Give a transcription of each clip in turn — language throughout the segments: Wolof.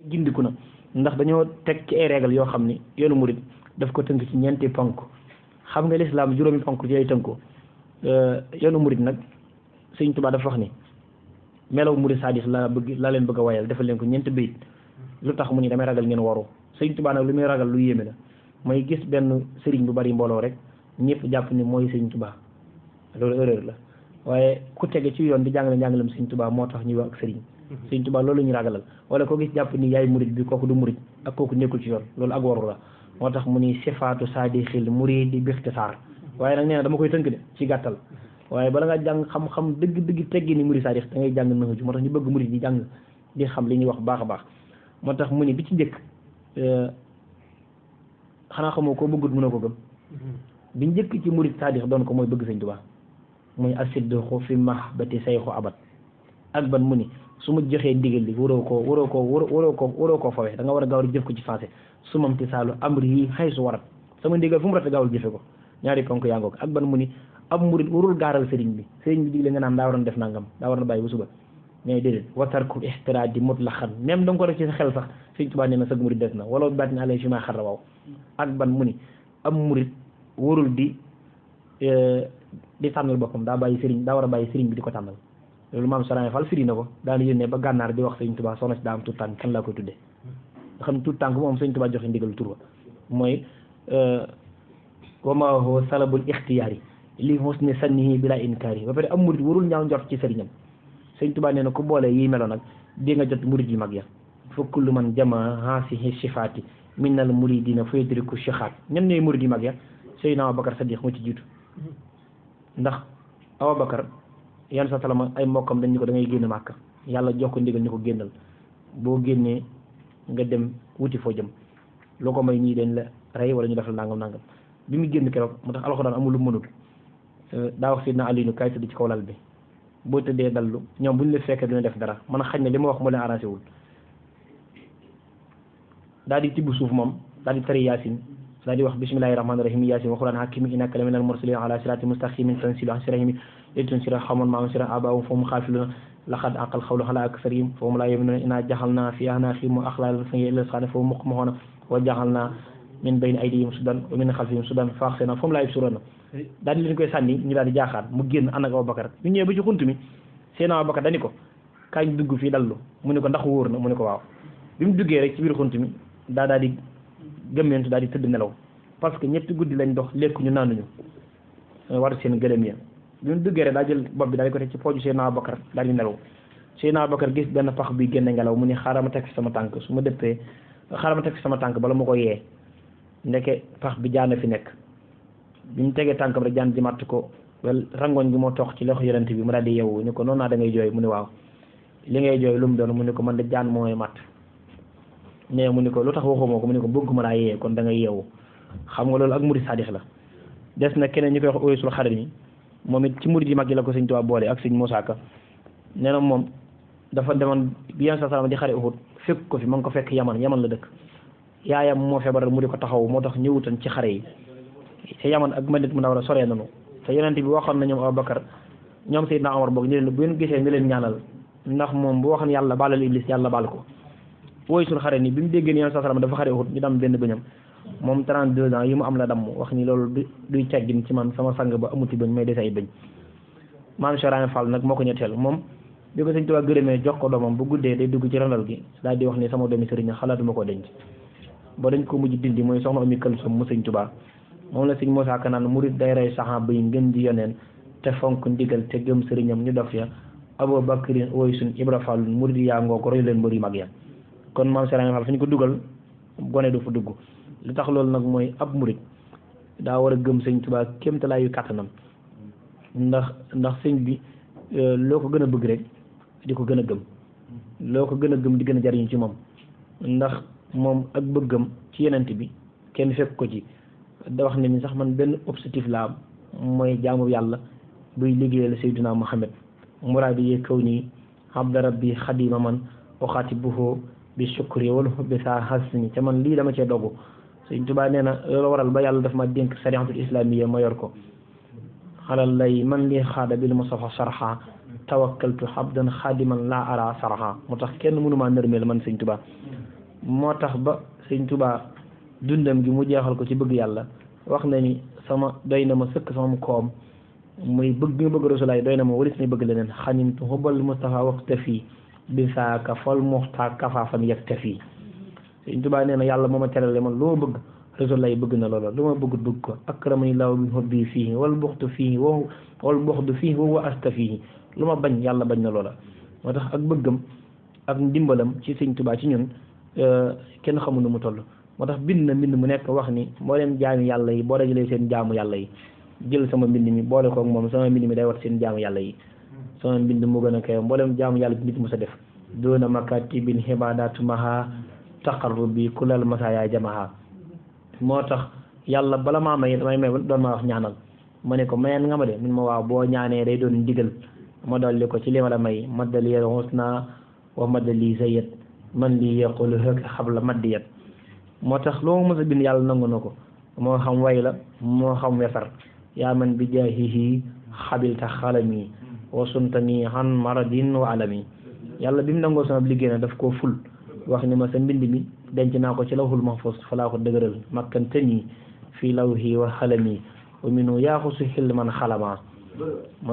gindiku na ndax dañoo teg ci ay règle yoo xam ni yoonu murid daf ko tënk ci ñeenti ponk xam nga lislaam juróomi ponk ci ay tënko yoonu murid nag Sëñ Tuubaa dafa wax ni melaw murid sadix la leen bëgg a wayal defal leen ko ñeenti bayit lu tax mu ni damay ragal ngeen waru Sëñ Tuubaa nag lu muy ragal lu yéeme la mooy gis benn sëriñ bu bari mbooloo rek ñëpp jàpp ni mooy Sëñ Tuubaa loolu erreur la waaye ku tege ci yoon di jàngale njàngalem Sëñ Tuubaa moo tax ñuy wax ak sëriñ Sëñ Tuubaa loolu ñu ragalal wala ko gis jàpp ni yaay murid bi kooku du murid ak kooku nekkul ci yoon loolu ak waru la moo tax mu ni sifaatu saadixil muridi bixtisaar waaye nag nee na dama koy tënk de ci gàttal waaye bala nga jàng xam-xam dëgg teggi ni murid saadix da ngay jàng naxaju moo tax ñu bëgg murid di jàng di xam li ñuy wax baax a baax moo tax mu ni bi ci njëkk xanaa xamoo koo bëggut mën a ko gëm bi njëkk ci murid saadix doon ko mooy bëgg Sëñ Tuubaa mooy asidqu fi mahbati sayxu abad ak ban mu ni su ma joxee ndigal li waroo koo fawee da nga war a gaaw jëf ko ci fancé su mam ti saalu amri yi xëy su warat sama ndigal fu mu rate gaawul jëfe ko ñaari ponk yaa ngoog ak ban mu ni ab murid warul gaaral sëriñ bi digle nga naan daa waroon def nangam daa war na bàyyi ba suba mais déedéet watarku ixtiraadi mutlaqan même da nga ko def ci sa xel sax Sëñ Tuubaa nee na sag murid des na wala baat ni alay fi ma xarra waaw ak ban mu ni ab murid warul di tànnal boppam daa war a bàyyi sëriñ bi di ko tànnal loolu maam Sarañ Fall firi na ko daal yónnee ba gànnaar di wax Sëñ Tuubaa soxna si daa am tuut tànk kan laa koy tuddee nga xam ne tuut tànk moom Sëñ Tuubaa joxe ndigal tur ba mooy wa ma huwa salabul ixtiyaari li husni sannihi bila inkaari ba pare am murid warul ñaaw njort ci sëriñam Sëñ Tuubaa nee na ku boole yi melo nag di nga jot murid yu mag ya fa kullu man jama haasihi sifaati minnal muridina fa yudriku shixaat ñan ñooy murid yu mag ya Seydina Abubakar Sadiq moo ci jiitu ndax Abubakar yan sa salama ay mbokkam dañ ñu ko da ngay génn Màkka yàlla jox ko ndigal ñu ko génnal boo génnee nga dem wuti foo jëm loo ko may ñii dañ la rey wala ñu def la nangam bi mu génn keroog moo tax alxuraan amul lu mënul daa wax Seydina Aliyu kaay tëdd ci kaw lal bi boo tëddee dallu ñoom bu ñu la fekkee duñu def dara mën a xañ ne li ma wax moo leen arrangé wul daal di tibb suuf moom daal di tari yaasin daal di wax bismillahi rahmaani rahim yaasin wa qur'aan hakimi innaka la minal mursalin ala sirati mustaqimin tanzilu an sirahimi litunzira qawman ma unzira abaahum fahum xaafiluna laqad aqal xawlu ala aksarihim fahum laa yu'minuuna inna jaxalna fi a'naaqihim aghlaalan fa hiya ila l-azqaani fahum muqmahuuna wa jaxalna min bayni aydihim sudan wa min xalfihim sudan fa axsayna fahum laa yubsiruuna daal di leen koy sànni ñu daal di jaaxaan mu génn ànd ak Abubakar ñu ñëwee ba ci xunt mi seen Abubakar dani ko kañ dugg fii dallu mu ne ko ndax wóor na mu ne ko waaw bi mu duggee rek ci biir xunt mi daal di gëmmeentu daal di tëdd nelaw parce que ñetti guddi lañ dox lekkuñu naanuñu war seen gëlëm ya bi mu duggee rek daa jël bopp bi daal di ko teg ci pooju Seydina Abubakar daal di nelaw Seydina Abubakar gis benn pax bi génne ngelaw mu ne xaaral ma teg fi sama tànk su ma dëppee xaaral ma teg fi sama tànk bala ma ko yee ndeke pax bi jaana fi nekk bi mu tegee tànkam rek jaan ji matt ko wel rangoñ gi moo tox ci loxo yonent bi mu daal di yeewu ñu ko noonu naa da ngay jooy mu ne waaw li ngay jooy lu mu doon mu ne ko man de jaan mooy matt mais mu ne ko lu tax waxuma ko mu ne ko bëgguma laa yee kon da ngay yeewu xam nga loolu ak murid sadix la des na keneen ñu koy wax Uwaysul Xarani moom it ci murid yi mag yi la ko Sëñ Tuubaa boole ak Sëñ Muusaa Ka nee na moom dafa demoon bi Yonent sallallahu alayhi wasallam di xare Uhud fekk ko fi ma ngi ko fekk yaman la dëkk yaayam moo feebaral mu di ko taxaw moo tax ñëwutan ci xare yi te yaman ak Madina Munawwara soree nañu te Yonent bi waxoon na ñoom Abubakar ñoom Seydina Omar boog ñu leen bu ngeen gisee nga leen ñaanal ndax moom bu waxoon yàlla baalal Iblis yàlla baal ko Uwaysul Xarani bi mu déggee ni Yonent sallallahu alayhi wasallam dafa xare Uhud ñu dam benn bëñam moom 32 ans yi mu am la damm wax ni loolu duy teggin ci man sama sang ba amuti bëñ may dese ay bëñ maam Sarañ Fall nag moo ko ñetteel moom bi ko Sëñ Tuubaa gërëmee jox ko doomam bu guddee day dugg ci randal gi daal di wax ni sama doomi sëriñ xalaatuma ko denc ba dañ ko mujj dindi mooy soxna Umi Kalsum mu Sëñ Tuubaa moom la Sëñ Muusaa Ka naan murid day rey saxaaba yi ngeen di yoneen te fonk ndigal te gëm sëriñam ñu dof ya Abu Bakrin Uwaysun Ibra Fall murid yaa ngoo ko roy leen mbër yu mag ya kon maam Sarañ Fall fi ñu ko dugal gone du fa dugg li tax loolu nag mooy ab murid daa war a gëm Sëñ Tuubaa kéemtalaayu kàttanam ndax sëñ bi loo ko gën a bëgg rek di ko gën a gëm loo ko gën a gëm di gën a jariñu ci moom ndax moom ak bëggam ci yenent bi kenn fekk ko ci da wax ne ni sax man benn objectif laa am mooy jaamu yàlla buy liggéeyal Seydina Muhammad muraadi yee kaw nii abda rabbi xadima man uxaatibuhu bi shukri wal hubbi saa hasni ca man lii dama cee dogu Sëñ Tuubaa nee na loolu waral ba yàlla daf ma dénk sariatul islamiyya ma yor ko xalal lay man li xaada bil mustafa sarha tawakkaltu abdan xaadiman laa ara sarha moo tax kenn mënumaa nërmeel man Sëñ Tuubaa moo tax ba Sëñ Tuubaa dundam gi mu jeexal ko ci bëgg yàlla wax na ni sama doy na ma sëkk sama koom muy bëgg nga bëgg rasulaay doy na ma walis ni bëgg leneen xanintu xubbal Mustafa waxtafi bi saaka fol muxtaa kafaafan yaktafi Sëñ Tuubaa nee na yàlla moo ma terale man lu ma bëgg rasulaay bëgg na loola lu ma bëgg ko akramani laahu bi hubbi fii wal buxtu fii wal buxdu fii wa asta fii lu ma bañ yàlla bañ na loola moo tax ak bëggam ak ndimbalam ci Sëñ Tuubaa ci ñun kenn xamul nu mu toll moo tax bind na mbind mu nekk wax ni mboolem jaami yàlla yi boo dajalee seen jaamu yàlla yi jël sama mbind mi boole koog moom sama mbind mi day wat seen jaamu yàlla yi sama mbind mu gën a kawe mboolem jaamu yàlla bi nit mu sa def doona makatibin xibaadaatu maha taqarrubi kulal masaaya jamaha moo tax yàlla bala maa may damay may doon ma wax ñaanal ma ne ko mayen nga ma de mun ma waaw boo ñaanee day doon ndigal ma dolli ko ci li ma la may maddali husna wa maddali zayyat man li yaqulu hëkk xabla maddiyat moo tax loo mës a bind yàlla nangu na ko moo xam way la moo xam wesar yaa man bi jaahihi xabilta xalami wa suntani han maradin wa alami yàlla bi mu nangoo sama liggéey na daf koo ful wax ni ma sa mbind mi denc naa ko ci lawhul mahfuz fa laa ko dëgëral makkantani fii lawhi wa xalami wa minu yaaxusu xill man xalama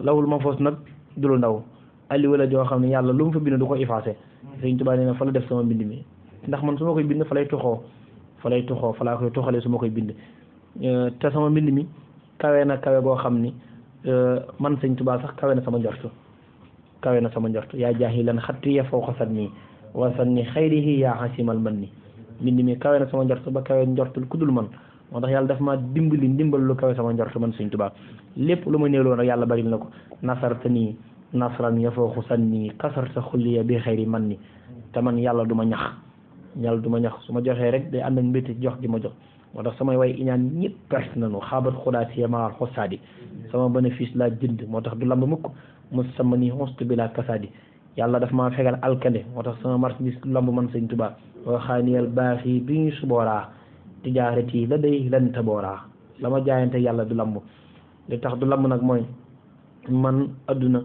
lawhul mahfuz nag du lu ndaw ali wala joo xam ne yàlla lu mu fa bind du ko effacé Sëñ Tuubaa nee na fa la def sama mbind mi ndax man su ma koy bind fa lay tuxoo fa laa koy tuxalee su ma koy bind te sama mbind mi kawe na kawe goo xam ni man Sëñ Tuubaa sax kawe na sama njortu yaa jaahilan xattiya fawqa sanni wa sanni xayrihi yaa xasimal man ni mbind mi kawe na sama njort ba kawe njortul ku dul man moo tax yàlla daf ma dimbali ndimbal lu kawe sama njort man Sëñ Tuubaa lépp lu ma néewloon rek yàlla bari na ko nasarta nii nasran ya fawqa sanni kasarta xulliya bi xayri man ni te man yàlla du ma ñax su ma joxee rek day ànd ak mbétti jox gi ma jox moo tax samay way iñaan ñëpp perte nañu xaabat xudaat yamaar xosaadi sama bénéfice laa jënd moo tax du lamb mukk mu sama ni xostu bi laa kasaadi yàlla daf maa fegal alkande moo tax sama marchandise du lamb man Sëñ Tuubaa wa xaaniyal baaxi bi ñu subooraa tijaarati la day lan tabooraa la ma jaayante yàlla du lamb li tax du lamb nag mooy man adduna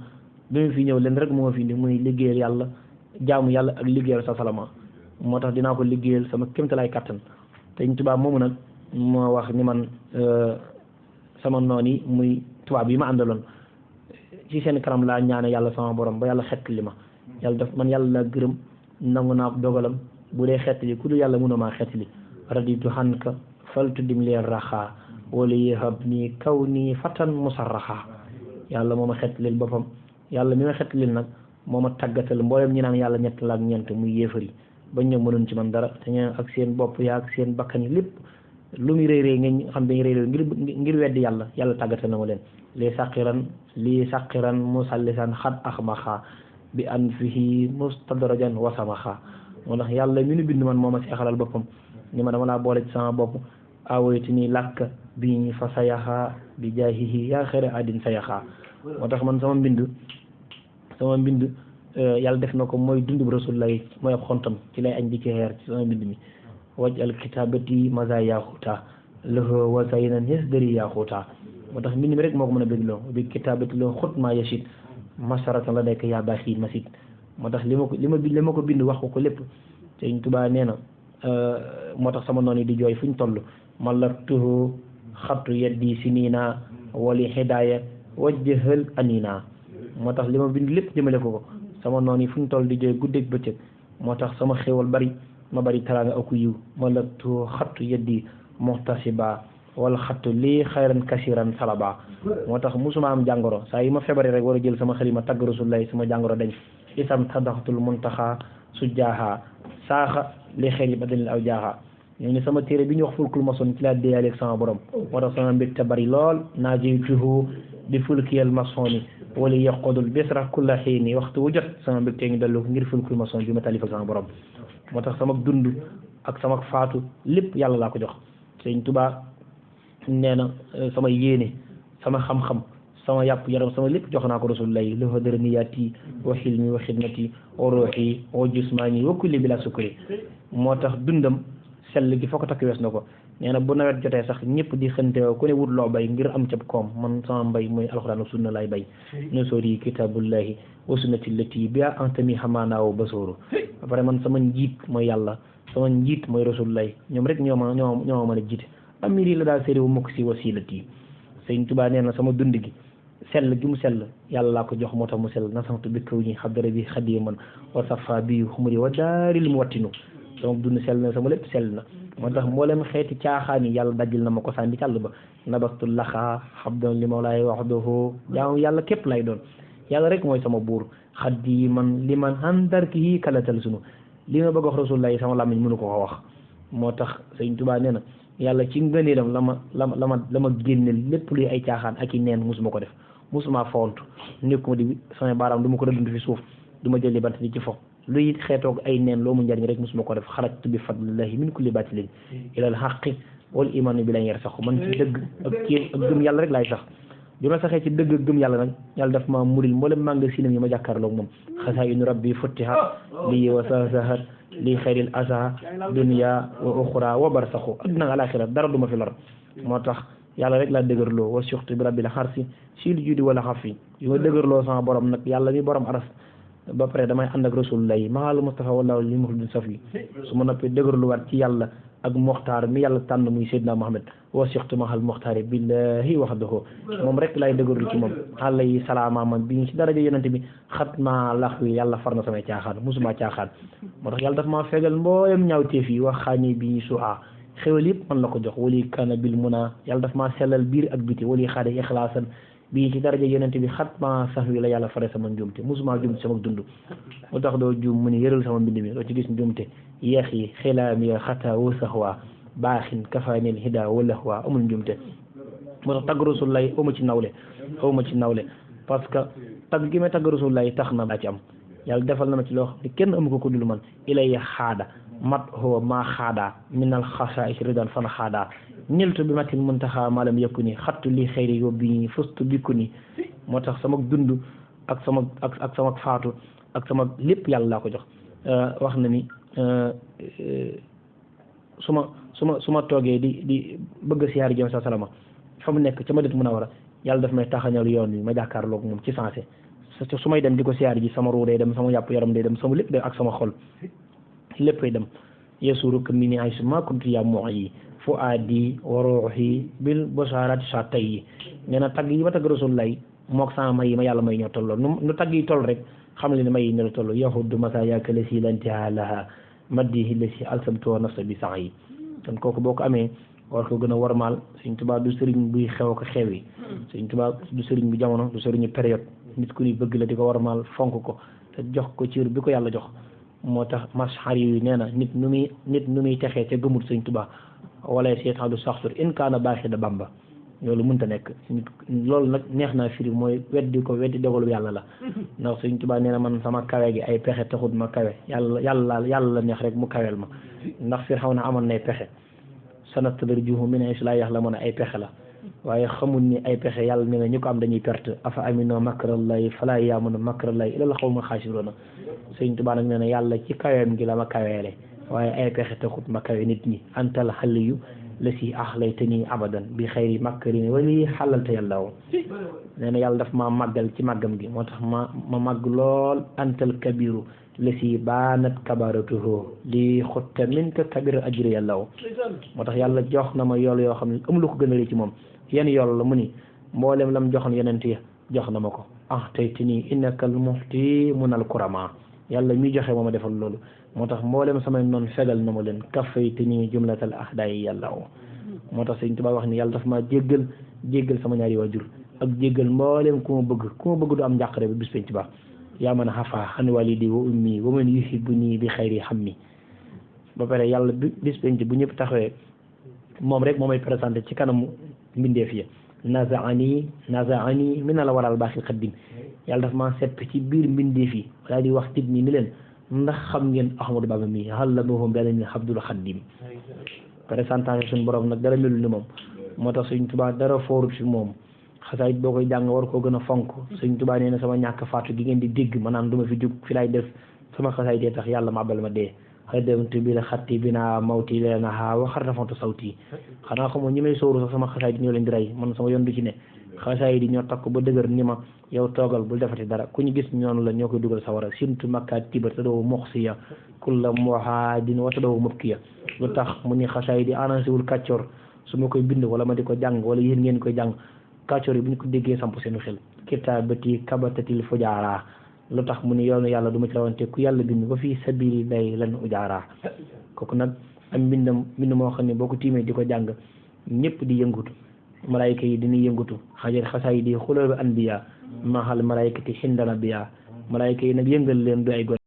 bi mu fi ñëw leen rek moo fi indi muy liggéeyal yàlla jaamu yàlla ak liggéeyal sa salama moo tax dinaa ko liggéeyal sama kéemtalaay kattan Sëñ Tuubaa moomu nag moo wax ni man sama noon yi muy tubaab yi ma àndaloon ci seen kanam laa ñaane yàlla sama borom ba yàlla xett li ma yàlla daf man yàlla la gërëm nangu naa dogalam bu dee xett li ku dul yàlla mun a maa xett li raditu xanka faltu dim leen raxaa wala yéexab nii kaw nii fatan musarraxaa yàlla moo ma xett lil boppam yàlla mi ma xett lil nag moo ma tàggatal mboolem ñi naan yàlla ñett la ak ñeent muy yéefari bañ ñëw mënuñ ci man dara te ñeen ak seen bopp yaa ak seen bakkan yi lépp lu muy réy nga xam dañu réy ngir weddi yàlla tàggatal na ma leen lii saqiran musallisan xad axmaxa bi an fihi mustadrajan wasamaxa moo tax yàlla mi nu bind man moo ma seexalal boppam ni ma dama laa boole ci sama bopp awoyti ni làkk bi fa sayaxa bi jaahihi yaa xëre addin sayaxa moo tax man sama mbind yàlla def na ko mooy dundub rasulullah mooy ab xontam ci lay añ di ci xeer ci sama mbind mi waj al kitabati masa yaxuta lahu wa saynan hisdari yaxuta moo tax mbind mi rek moo ko mën a bégloo bi kitabati loo xut ma yachid masaratan la nekk yaa baaxi masid moo tax li ma ko bind wax ko lépp Sëñ Tuubaa nee na moo tax sama noonu di jooy fu ñu toll malaktuhu xattu yeddi sinina wali hidaaya wajjahal anina moo tax li ma bind lépp jëmale ko sama noonu fu ñu toll di jooy guddeeg bëccëg moo tax sama xéewal bari ma bari taraanga aku yiw malaktuhu xattu yeddi muhtasiba wala xattu lii xayran kasiran salaba moo tax musuma am jàngoro saa yi ma feebaree rek war a jël sama xalima tagg Rasulullah sama jàngoro dañ isam tadaxtul muntaxa sujjaaha saaxa li xëy ba dañu aw jaaxa ñoo ni sama téere bi ñu wax fulkul mason ci laa déyaaleeg sama borom moo tax sama mbégte bari lool naa jeytuhu bi fulkiyal masoni wala yaqodul bisra kulla xiini waxtu wu jot sama mbégte ngi dellu ngir fulkul mason bi ma talifa sama borom moo tax sama dund ak sama faatu lépp yàlla laa ko jox Sëñ Tuubaa nee na sama yéene sama xam-xam sama yàpp yaram sama lépp jox naa ko rasulullahi lahu darniyati wa xilmi wa xidmati wa ruuxi wa jusmaani wa kulli bila sukri moo tax dundam sell gi foo ko takk wees na ko nee na bu nawet jotee sax ñëpp di xënteewoo ku ne wut loo bay ngir am cab koom man sama mbay mooy alxuraan ak sunna laay bay nosori kitabullahi wa sunnati lati bi antami xamaanaaw basooru ba pare man sama njiit mooy yàlla sama njiit mooy rasulullah ñoom rek ñoo ma mën a jiite amiri la daal séri wu mukk si wasilati sëñ Tuubaa nee na sama dund gi sell gi mu sell yàlla laa ko jox moo tax mu sell nasamtu bi kaw ñi xabdara bi xadiya man wa safa bi xumuri wa daaril mu wattinu sama dund sell na sama lépp sell na moo tax mboolem xeeti caaxaan yi yàlla dajjil na ma ko sànni càll ba nabastu laxaa xabdan li mawlaay waxdahu jaamu yàlla képp lay doon yàlla rek mooy sama buur xaddi man li man handarki yi kalatal sunu li ma bëgg wax rasulullah sama làmmiñ mënu ko wax moo tax sëñ Tuubaa nee na yàlla ci ngëneelam la ma génne lépp luy ay caaxaan ak i neen musuma ko def musuma fontu nekkuma di sama baaraam du ma ko rëdd fi suuf du ma jëli bant di ci fo luy xeetoog ay neen loo mu njariñ rek musuma ko def xarajtu bi fadlillahi min kulli batilin ilal xaqi wal iman bi lañ yer saxu man ci dëgg ak gëm yàlla rek laay sax bi ma saxee ci dëgg ak gëm yàlla nag yàlla daf ma muril mboolem manga sinam yi ma jàkkaarloog moom xasaa inu rabbi futtihat lii wa sasahat lii xayril asa dunya wa uxra wa barsaxu adduna alaxira dara duma fi lor moo tax yàlla rek laa dëgërloo wa suxtu bi rabbil xarsi sil judi wala xafi yu ma dëgërloo sama borom nag yàlla mi borom aras ba pare damay ànd ak rasulullah yi maxaalu Mustafa wallahu li muxlidin safi su ma noppee dëgërluwaat ci yàlla ak moxtaar mi yàlla tànn muy Seydina Muhammad wa sixtu mahal moxtaari billahi waxdahu moom rek lay dëgërlu ci moom xaala yi salaama man bi ci daraja yonente bi xatma lax wi yàlla far na samay caaxaan musuma caaxaan moo tax yàlla daf maa fegal mbooyam ñaawteef yi wax xaañi bi suha xéwal yëpp man la ko jox wali kana bil muna yàlla daf maa sellal biir ak biti wali xaade ixlaasan bii ci daraja yonente bi xatma sax wi la yàlla fare sama njuumte musuma juumte sama dund moo tax doo juum mu ni yëral sama mbind mi doo ci gis njuumte yeex yi xilaam ya xata wa saxwa baaxin kafaanil hida wala waa amul njuumte moo tax tagg rasulullah awma ci nawle parce que tagg gi may tagg rasulullah tax na daa ci am yàlla defal na ma ci loo xam ne kenn amu ko dul man ilay xaada mat huwa maa xaadaa minal xasaa'is ridan fan xaadaa niltu bi matin muntaxa maalam yëkku ni xattu li xëyri yóbbi ni fustu bikku ni moo tax sama dund ak sama faatu ak sama lépp yàlla laa ko jox wax na ni su ma toogee di bëgg a siyaari jëm sa salama fa mu nekk ca Madina Munawara yàlla daf may taxañal yoon wi ma jàkkaarloog moom ci sensé su may dem di ko siyaari ji sama ruu day dem sama yàpp yaram day dem sama lépp day ak sama xol léppay dem yesuru ka mi ni ay suma kuntu ya moo yi fu aadi wa ruuxi bil basharati sa tay yi nee na tagg yi ma tagg rasulullah mook sama may yi ma yàlla may ñoo tolloo nu tagg yi toll rek xam ne may yi ne la toll yahudu masa yaaka la si lantiha laha maddihi la si alsamtu wa nafsa bi sax yi kon kooku boo ko amee war ko gën a warmaal Sëñ Tuubaa du sëriñ buy xew ko xew yi Sëñ Tuubaa du sëriñ bu jamono du sëriñu période nit ku ni bëgg la di ko warmaal fonk ko te jox ko cër bi ko yàlla jox moo tax mashar yi nee na nit nu muy texee te gëmul Sëñ Tuubaa wala seetaan du saxtur in kaana baaxi da Bamba loolu mënta nekk nit loolu nag neex naa firi mooy weddi dogalu yàlla la ndax Sëñ Tuubaa nee na man sama kawe gi ay pexe taxut ma kawe yàlla la neex rek mu kawel ma ndax Firawna amoon nay pexe sanastadrijuhum min haysu laa ya'lamuun ay pexe la waaye xamul ni ay pexe yàlla nee na ñu ko am dañuy perte afa aminoo makrallahi falaa yaamunu makrallahi illal qawmul xaasiruun Sëñ Tuubaa nag nee na yàlla ci kaweem gi la ma kaweele waaye ay pexe taxut ma kawe nit ñi antal xaliyu la si axlaytani abadan bi xayri makkarin wali xalalta yàlla woo nee na yàlla daf ma màggal ci màggam gi moo tax ma màgg lool antal kabiru la si baanat kabaratuhu li xutta min ka kabir ajri yàlla woo moo tax yàlla jox na ma yool yoo xam ne amul lu ko gën a ci moom yenn yool la mu ni mboolem lam joxoon yeneen ya jox na ma ko tey te nii innakal muxti munal kurama yàlla mi joxe moo ma defal loolu moo tax mboolem samay noon fegal na ma leen kafay te nii jumlatal ahdaay yàlla woo moo tax Sëñ Tuubaa wax ni yàlla daf ma jéggal sama ñaari waajur ak jéggal mboolem ku ma bëgg du am njàqare bi bis Sëñ Tuubaa yaa man xafa xan walidi wa ummi wa man yuhibbuni bi xayri hammi ba pare yàlla bis penc bu ñëpp taxawee moom rek moo may présenté ci kanamu mbindeef ya nazaani min al waral baaxil xaddim yàlla daf maa sepp ci biir mbindeef yi daal di wax nit ñi ni leen ndax xam ngeen Ahmadou Bamba mi allamahum bi anani Abdul Xaddim présentation suñu borom nag dara melul ni moom moo tax Sëñ Tuubaa dara foorut fi moom xasaayit boo koy jàng war koo gën a fonk Sëñ Tuubaa nee na sama ñàkk faatu gi ngeen di dégg ma naan du ma fi jug fi laay def sama xasaayit dee tax yàlla ma abal ma dee xadamtu bi la xatti bi naa mawti leena haa waxar rafantu sawti xanaa xamoo ñi may sóoru sax sama xasaayit ñoo leen di rey man sama yoon du ci ne xasaay di ñoo takk ba dëgër ni ma yow toogal bul defati dara ku ñu gis ñoonu la ñoo koy dugal sawara sintu makkaat tibar te doo moxsiya kulla muhaadin wa te doo mubkiya lu tax mu ni xasaay di arrangé wul kàccoor su ma koy bind wala ma di ko jàng wala yéen ngeen koy jàng kàccoor yi bu ñu ko déggee samp seen xel kitaabati kabatatil fujaara lu tax mu ni yoonu yàlla du ma ci rawante ku yàlla bind ba fii sabilillahi lan ujaara kooku nag am mbind moo xam ne boo ko tiimee di ko jàng ñëpp di yëngutu malaayika yi dañuy yëngutu xasaay di xulóobi anbiya mahal malaayikati xindana biya malaayika yi nag yëngal leen du ay gone